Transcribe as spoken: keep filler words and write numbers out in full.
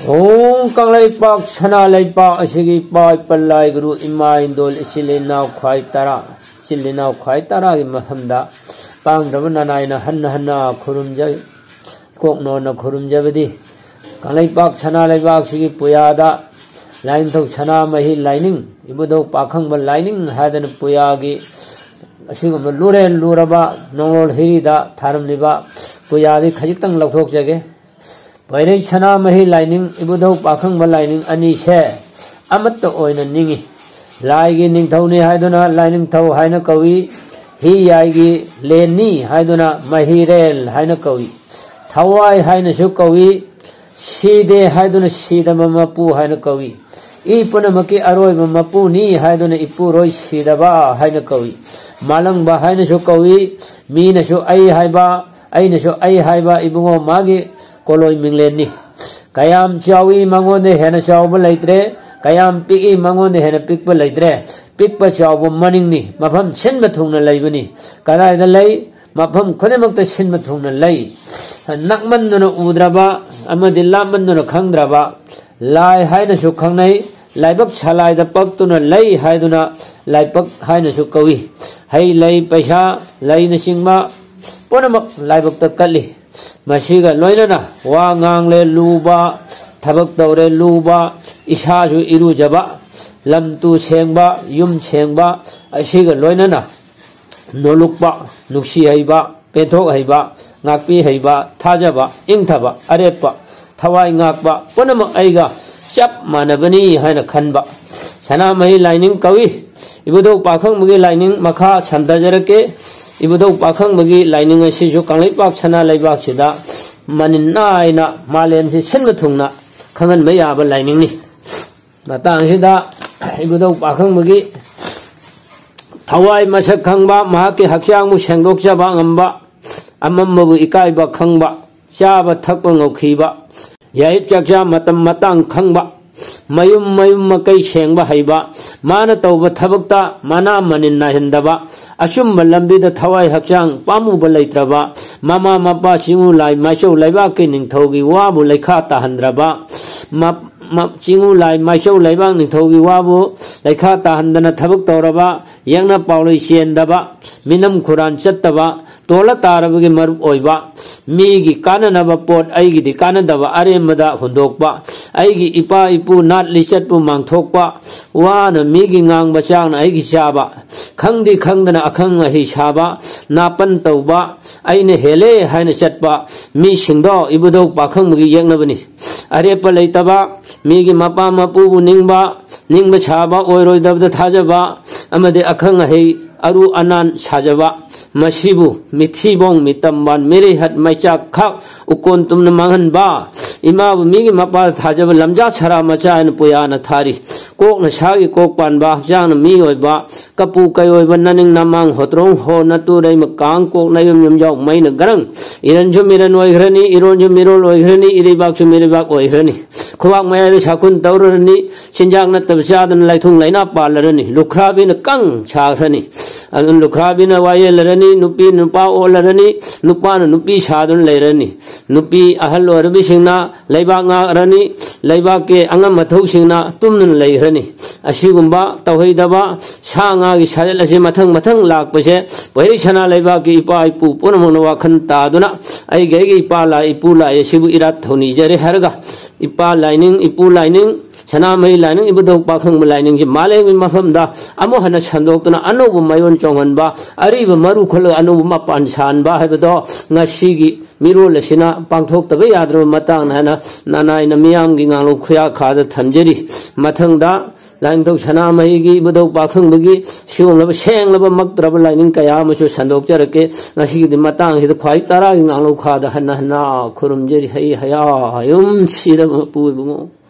ꯍꯣꯡ ꯀꯪꯂꯩꯄꯥꯛ ꯁꯅꯥ ꯂꯩꯄꯥꯛ ꯑꯁꯤꯒꯤ ꯏꯄꯥ ꯏꯄꯜ ꯂꯥꯏ ꯒꯨꯔꯨ ꯏꯃꯥ ꯏꯟꯗꯣꯜ ꯏꯆꯤꯜ ꯏꯅꯥꯎ ꯈ꯭ꯋꯥꯏ ꯇꯔꯥ, ꯏꯆꯤꯜ ꯏꯅꯥꯎ ꯈ꯭ꯋꯥꯏ ꯇꯔꯥꯒꯤ ꯃꯐꯝꯗ ꯄꯥꯡꯗ꯭ꯔꯕ ꯅꯅꯥꯏꯅ ꯍꯟꯅ ꯍꯟꯅ ꯈꯨꯔꯨꯝꯖꯩ꯫ ꯀꯣꯛꯅꯣꯟꯅ ꯈꯨꯔꯨꯝꯖꯕꯗꯤ ꯀꯪꯂꯩꯄꯥꯛ ꯁꯅꯥ ꯂꯩꯕꯥꯛꯁꯤꯒꯤ ꯄꯨꯌꯥꯗ ꯂꯥꯏꯅꯤꯡꯊꯧ ꯁꯅꯥꯃꯍꯤ ꯂꯥꯏꯅꯤꯡ, ꯏꯕꯨꯙꯧ ꯄꯥꯈꯪꯕ ꯂꯥꯏꯅꯤꯡ ꯍꯥꯏꯗꯅ ꯄꯨꯌꯥꯒꯤ ꯑꯁꯤꯒꯨꯝꯕ ꯂꯨꯔꯦꯜ ꯂꯨꯔꯕ ꯅꯣꯡꯂꯣꯜ ꯍꯤꯔꯤꯗ ꯊꯥꯔꯝꯂꯤꯕ ꯄꯨꯌꯥꯗꯤ ꯈꯖꯤꯛꯇꯪ ꯂꯧꯊꯣꯛꯆꯒꯦ꯫ ꯄꯣꯏꯔꯩ ꯁꯅꯥꯃꯍꯤ ꯂꯥꯏꯅꯤꯡ, ꯏꯕꯨꯙꯧ ꯄꯥꯈꯪꯕ ꯂꯥꯏꯅꯤꯡ ꯑꯅꯤꯁꯦ ꯑꯃꯠꯇ ꯑꯣꯏꯅ ꯅꯤꯡꯏ꯫ ꯂꯥꯏꯒꯤ ꯅꯤꯡꯊꯧꯅꯤ ꯍꯥꯏꯗꯨꯅ ꯂꯥꯏꯅꯤꯡꯊꯧ ꯍꯥꯏꯅ ꯀꯧꯏ, ꯍꯤ ꯌꯥꯏꯒꯤ ꯂꯦꯟꯅꯤ ꯍꯥꯏꯗꯨꯅ ꯃꯍꯤꯔꯦꯜ ꯍꯥꯏꯅ ꯀꯧꯏ, ꯊꯋꯥꯏ ꯍꯥꯏꯅꯁꯨ ꯀꯧꯏ, ꯁꯤꯗꯦ ꯍꯥꯏꯗꯨꯅ ꯁꯤꯗꯕ ꯃꯄꯨ ꯍꯥꯏꯅ ꯀꯧꯏ, ꯏ ꯄꯨꯝꯅꯃꯛꯀꯤ ꯑꯔꯣꯏꯕ ꯃꯄꯨꯅꯤ ꯍꯥꯏꯗꯨꯅ ꯏꯄꯨꯔꯣꯏ ꯁꯤꯗꯕ ꯍꯥꯏꯅ ꯀꯧꯏ, ꯃꯥꯂꯪꯕ ꯍꯥꯏꯅꯁꯨ ꯀꯧꯏ꯫ ꯃꯤꯅꯁꯨ ꯑꯩ ꯍꯥꯏꯕ, ꯑꯩꯅꯁꯨ ꯑꯩ ꯍꯥꯏꯕ ꯏꯕꯨꯡꯉꯣ ꯃꯥꯒꯤ ꯀꯣꯂꯣꯏ ꯃꯤꯡꯂꯦꯟꯅꯤ꯫ ꯀꯌꯥꯝ ꯆꯥꯎꯏ ꯃꯉꯣꯟꯗ ꯍꯦꯟꯅ ꯆꯥꯎꯕ ꯂꯩꯇ꯭ꯔꯦ, ꯀꯌꯥꯝ ꯄꯤꯛꯏ ꯃꯉꯣꯟꯗ ꯍꯦꯟꯅ ꯄꯤꯛꯄ ꯂꯩꯇ꯭ꯔꯦ꯫ ꯄꯤꯛꯄ ꯆꯥꯎꯕ ꯃꯅꯤꯡꯅꯤ, ꯃꯐꯝ ꯁꯤꯟꯕ ꯊꯨꯡꯅ ꯂꯩꯕꯅꯤ꯫ ꯀꯗꯥꯏꯗ ꯂꯩ? ꯃꯐꯝ ꯈꯨꯗꯤꯡꯃꯛꯇ ꯁꯤꯟꯕ ꯊꯨꯡꯅ ꯂꯩ꯫ ꯅꯛꯃꯟꯗꯨꯅ ꯎꯗ꯭ꯔꯕ ꯑꯃꯗꯤ ꯂꯥꯞꯃꯟꯗꯨꯅ ꯈꯪꯗ꯭ꯔꯕ ꯂꯥꯏ ꯍꯥꯏꯅꯁꯨ ꯈꯪꯅꯩ꯫ ꯂꯥꯏꯕꯛ ꯁꯂꯥꯏꯗ ꯄꯛꯇꯨꯅ ꯂꯩ ꯍꯥꯏꯗꯨꯅ ꯂꯥꯏꯕꯛ ꯍꯥꯏꯅꯁꯨ ꯀꯧꯏ꯫ ꯍꯩ ꯂꯩ, ꯄꯩꯁꯥ, ꯂꯩꯅꯆꯤꯡꯕ ꯄꯨꯝꯅꯃꯛ ꯂꯥꯏꯕꯛꯇ ꯀꯠꯂꯤ꯫ ꯃꯁꯤꯒ ꯂꯣꯏꯅꯅ ꯋꯥ ꯉꯥꯡꯂꯦ ꯂꯨꯕ, ꯊꯕꯛ ꯇꯧꯔꯦ ꯂꯨꯕ, ꯏꯁꯥꯁꯨ ꯏꯔꯨꯖꯕ, ꯂꯝ ꯇꯨ ꯁꯦꯡꯕ, ꯌꯨꯝ ꯁꯦꯡꯕ, ꯑꯁꯤꯒ ꯂꯣꯏꯅꯅ ꯅꯣꯂꯨꯛꯄ, ꯅꯨꯡꯁꯤ ꯍꯩꯕ, ꯄꯦꯟꯊꯣꯛ ꯍꯩꯕ, ꯉꯥꯛꯄꯤ ꯍꯩꯕ, ꯊꯥꯖꯕ, ꯏꯪꯊꯕ, ꯑꯔꯦꯞꯄ, ꯊꯋꯥꯏ ꯉꯥꯛꯄ ꯄꯨꯝꯅꯃꯛ ꯑꯩꯒ ꯆꯞ ꯃꯥꯟꯅꯕꯅꯤ ꯍꯥꯏꯅ ꯈꯟꯕ ꯁꯅꯥꯃꯍꯤ ꯂꯥꯏꯅꯤꯡ ꯀꯧꯏ꯫ ꯏꯕꯨꯙꯧ ꯄꯥꯈꯪꯕꯒꯤ ꯂꯥꯏꯅꯤꯡ ꯃꯈꯥ ꯁꯝꯊꯖꯔꯛꯀꯦ꯫ ꯏꯕꯨꯙꯧ ꯄꯥꯈꯪꯕꯒꯤ ꯂꯥꯏꯅꯤꯡ ꯑꯁꯤꯁꯨ ꯀꯪꯂꯩꯄꯥꯛ ꯁꯅꯥ ꯂꯩꯕꯥꯛꯁꯤꯗ ꯃꯅꯤꯟ ꯅꯥꯏꯅ ꯃꯥꯂꯦꯝꯁꯤ ꯁꯤꯟꯕ ꯊꯨꯡꯅ ꯈꯪꯍꯟꯕ ꯌꯥꯕ ꯂꯥꯏꯅꯤꯡꯅꯤ꯫ ꯃꯇꯥꯡꯁꯤꯗ ꯏꯕꯨꯙꯧ ꯄꯥꯈꯪꯕꯒꯤ ꯊꯋꯥꯏ ꯃꯁꯛ ꯈꯪꯕ, ꯃꯍꯥꯛꯀꯤ ꯍꯛꯆꯥꯡꯕꯨ ꯁꯦꯡꯗꯣꯛꯆꯕ ꯉꯝꯕ, ꯑꯃꯝꯕꯕꯨ ꯏꯀꯥꯏꯕ ꯈꯪꯕ, ꯆꯥꯕ ꯊꯛꯄ ꯉꯧꯈꯤꯕ, ꯌꯥꯍꯤꯞ ꯆꯥꯛꯆꯥ ꯃꯇꯝ ꯃꯇꯥꯡ ꯈꯪꯕ, ꯃꯌꯨꯝ ꯃꯌꯨꯝ ꯃꯀꯩ ꯁꯦꯡꯕ ꯍꯩꯕ, ꯃꯥꯅ ꯇꯧꯕ ꯊꯕꯛꯇ ꯃꯅꯥ ꯃꯅꯤꯟ ꯅꯥꯏꯍꯟꯗꯕ, ꯑꯆꯨꯝꯕ ꯂꯝꯕꯤꯗ ꯊꯋꯥꯏ ꯍꯛꯆꯥꯡ ꯄꯥꯝꯃꯨꯕ ꯂꯩꯇ꯭ꯔꯕ, ꯃꯃꯥ ꯃꯄꯥ ꯆꯤꯡꯉꯨ ꯂꯥꯏ ꯃꯥꯏꯆꯧ ꯂꯩꯕꯥꯛꯀꯤ ꯅꯤꯡꯊꯧꯒꯤ ꯋꯥꯕꯨ ꯂꯩꯈꯥ ꯇꯥꯍꯟꯗ꯭ꯔꯕ, ꯃ-, ꯃ-, ꯆꯤꯡꯉꯨ ꯂꯥꯏ ꯃꯥꯏꯆꯧ ꯂꯩꯕꯥꯛ ꯅꯤꯡꯊꯧꯒꯤ ꯋꯥꯕꯨ ꯂꯩꯈꯥ ꯇꯥꯍꯟꯗꯅ ꯊꯕꯛ ꯇꯧꯔꯕ, ꯌꯦꯛꯅ ꯄꯥꯎꯂꯩ ꯆꯦꯟꯗꯕ, ꯃꯤꯅꯝ ꯈꯨꯔꯥꯟ ꯆꯠꯇꯕ, ꯇꯣꯜꯂ ꯇꯥꯔꯕꯒꯤ ꯃꯔꯨꯞ ꯑꯣꯏꯕ, ꯃꯤꯒꯤ ꯀꯥꯟꯅꯅꯕ ꯄꯣꯠ ꯑꯩꯒꯤꯗꯤ ꯀꯥꯟꯅꯗꯕ ꯑꯔꯦꯝꯕꯗ ꯍꯨꯟꯗꯣꯛꯄ, ꯑꯩꯒꯤ ꯏꯄꯥ ꯏꯄꯨ ꯅꯥꯠ ꯂꯤꯆꯠꯄꯨ ꯃꯥꯡꯊꯣꯛꯄ, ꯋꯥꯅ ꯃꯤꯒꯤ ꯉꯥꯡꯕ ꯆꯥꯛꯅ ꯑꯩꯒꯤ ꯆꯥꯕ, ꯈꯪꯗꯤ ꯈꯪꯗꯅ ꯑꯈꯪ ꯑꯍꯩ ꯁꯥꯕ, ꯅꯥꯄꯟ ꯇꯧꯕ, ꯑꯩꯅ ꯍꯦꯜꯂꯦ ꯍꯥꯏꯅ ꯆꯠꯄ ꯃꯤꯁꯤꯡꯗꯣ ꯏꯕꯨꯙꯧ ꯄꯥꯈꯪꯕꯒꯤ ꯌꯦꯛꯅꯕꯅꯤ꯫ ꯑꯔꯦꯞꯄ ꯂꯩꯇꯕ, ꯃꯤꯒꯤ ꯃꯄꯥ ꯃꯄꯨꯕꯨ ꯅꯤꯡꯕ, ꯅꯤꯡꯕ ꯁꯥꯕ, ꯑꯣꯏꯔꯣꯏꯗꯕꯗ ꯊꯥꯖꯕ, ꯑꯃꯗꯤ ꯑꯈꯪ ꯑꯍꯩ ꯑꯔꯨ ꯑꯅꯥꯟ ꯁꯥꯖꯕ, ꯃꯁꯤꯕꯨ ꯃꯤꯊꯤꯕꯣꯡ, ꯃꯤꯇꯝꯕꯥꯟ, ꯃꯤꯔꯩꯍꯠ, ꯃꯩꯆꯥꯛ ꯈꯥꯛ ꯎꯀꯣꯟ ꯇꯨꯝꯅ ꯃꯥꯡꯍꯟꯕ, ꯏꯃꯥꯕꯨ ꯃꯤꯒꯤ ꯃꯄꯥꯗ ꯊꯥꯖꯕ, ꯂꯝꯖꯥ ꯁꯔꯥ ꯃꯆꯥ ꯍꯥꯏꯅ ꯄꯨꯌꯥꯅ ꯊꯥꯔꯤ꯫ ꯀꯣꯛꯅ ꯁꯥꯒꯤ ꯀꯣꯛ ꯄꯥꯟꯕ, ꯍꯛꯆꯥꯡꯅ ꯃꯤ ꯑꯣꯏꯕ, ꯀꯄꯨ ꯀꯩ ꯑꯣꯏꯕ, ꯅꯅꯤꯡ ꯅꯃꯥꯡ ꯍꯣꯇ꯭ꯔꯣꯡ ꯍꯣ ꯅꯇꯨ ꯔꯩꯃ ꯀꯥꯡ ꯀꯣꯛ ꯅꯌꯨꯝ ꯌꯨꯝꯖꯥꯎ ꯃꯩꯅ ꯒꯔꯪ, ꯏꯔꯟꯁꯨ ꯃꯤꯔꯟ ꯑꯣꯏꯈ꯭ꯔꯅꯤ, ꯏꯔꯣꯟꯁꯨ ꯃꯤꯔꯣꯜ ꯑꯣꯏꯈ꯭ꯔꯅꯤ, ꯏꯔꯩꯕꯥꯛꯁꯨ ꯃꯤꯔꯩꯕꯥꯛ ꯑꯣꯏꯈ꯭ꯔꯅꯤ꯫ ꯈꯨꯕꯥꯛ ꯃꯌꯥꯏꯗ ꯁꯥꯈꯨꯟ ꯇꯧꯔꯔꯅꯤ, ꯆꯤꯟꯖꯥꯛ ꯅꯠꯇꯕ ꯆꯥꯗꯅ ꯂꯥꯏꯊꯨꯡ ꯂꯥꯏꯅꯥ ꯄꯥꯜꯂꯔꯅꯤ, ꯂꯨꯈ꯭ꯔꯥꯕꯤꯅ ꯀꯪ ꯁꯥꯈ꯭ꯔꯅꯤ꯫ ꯑꯗꯨꯅ ꯂꯨꯈ꯭ꯔꯥꯕꯤꯅ ꯋꯥꯌꯦꯜꯂꯔꯅꯤ, ꯅꯨꯄꯤ ꯅꯨꯄꯥ ꯑꯣꯜꯂꯔꯅꯤ, ꯅꯨꯄꯥꯅ ꯅꯨꯄꯤ ꯁꯥꯗꯨꯅ ꯂꯩꯔꯅꯤ꯫ ꯅꯨꯄꯤ ꯑꯍꯜ ꯑꯣꯏꯔꯕꯤꯁꯤꯡꯅ ꯂꯩꯕꯥꯛ ꯉꯥꯛꯂꯔꯅꯤ, ꯂꯩꯕꯥꯛꯀꯤ ꯑꯉꯝ ꯑꯊꯧꯁꯤꯡꯅ ꯇꯨꯝꯗꯨꯅ ꯂꯩꯈ꯭ꯔꯅꯤ꯫ ꯑꯁꯤꯒꯨꯝꯕ ꯇꯧꯍꯩꯗꯕ, ꯁꯥ ꯉꯥꯒꯤ ꯁꯥꯖꯠ ꯑꯁꯤ ꯃꯊꯪ ꯃꯊꯪ ꯂꯥꯛꯄꯁꯦ ꯄꯣꯏꯔꯩ ꯁꯅꯥ ꯂꯩꯕꯥꯛꯀꯤ ꯏꯄꯥ ꯏꯄꯨ ꯄꯨꯝꯅꯃꯛꯅ ꯋꯥꯈꯜ ꯇꯥꯗꯨꯅ ꯑꯩꯒꯤ ꯑꯩꯒꯤ ꯏꯄꯥ ꯂꯥꯏ ꯏꯄꯨ ꯂꯥꯏ ꯑꯁꯤꯕꯨ ꯏꯔꯥꯠ ꯊꯧꯅꯤꯖꯔꯦ ꯍꯥꯏꯔꯒ ꯏꯄꯥ ꯂꯥꯏꯅꯤꯡ, ꯏꯄꯨ ꯂꯥꯏꯅꯤꯡ, ꯁꯅꯥꯃꯍꯤ ꯂꯥꯏꯅꯤꯡ, ꯏꯕꯨꯙꯧ ꯄꯥꯈꯪꯕ ꯂꯥꯏꯅꯤꯡꯁꯤ ꯃꯥꯂꯦꯝꯒꯤ ꯃꯐꯝꯗ ꯑꯃꯨꯛ ꯍꯟꯅ ꯁꯟꯗꯣꯛꯇꯨꯅ ꯑꯅꯧꯕ ꯃꯌꯣꯟ ꯆꯣꯡꯍꯟꯕ, ꯑꯔꯤꯕ ꯃꯔꯨ ꯈꯨꯜꯂꯒ ꯑꯅꯧꯕ ꯃꯄꯥꯟ ꯁꯥꯍꯟꯕ ꯍꯥꯏꯕꯗꯣ ꯉꯁꯤꯒꯤ ꯃꯤꯔꯣꯜ ꯑꯁꯤꯅ ꯄꯥꯡꯊꯣꯛꯇꯕ ꯌꯥꯗ꯭ꯔꯕ ꯃꯇꯥꯡꯅꯤ ꯍꯥꯏꯅ ꯅꯅꯥꯏꯅ ꯃꯤꯌꯥꯝꯒꯤ ꯉꯥꯡꯂꯨꯞ ꯈꯨꯌꯥꯈꯥꯗ ꯊꯝꯖꯔꯤ꯫ ꯃꯊꯪꯗ ꯂꯥꯏꯅꯤꯡꯊꯧ ꯁꯅꯥꯃꯍꯤꯒꯤ, ꯏꯕꯨꯙꯧ ꯄꯥꯈꯪꯕꯒꯤ ꯁꯤꯒꯨꯝꯂꯕ ꯁꯦꯡꯂꯕ ꯃꯛꯇ꯭ꯔꯕ ꯂꯥꯏꯅꯤꯡ ꯀꯌꯥ ꯑꯃꯁꯨ ꯁꯟꯗꯣꯛꯆꯔꯛꯀꯦ꯫ ꯉꯁꯤꯒꯤꯗꯤ ꯃꯇꯥꯡꯁꯤꯗ ꯈ꯭ꯋꯥꯏ ꯇꯔꯥꯒꯤ ꯉꯥꯡꯂꯨꯞ ꯈꯥꯗ ꯍꯟꯅ ꯍꯟꯅ ꯈꯨꯔꯨꯝꯖꯔꯤ꯫ ꯍꯩ ꯍꯌꯥ ꯍꯌꯨꯝ ꯁꯤꯔꯕ ꯃꯄꯨ ꯏꯕꯨꯡꯉꯣ꯫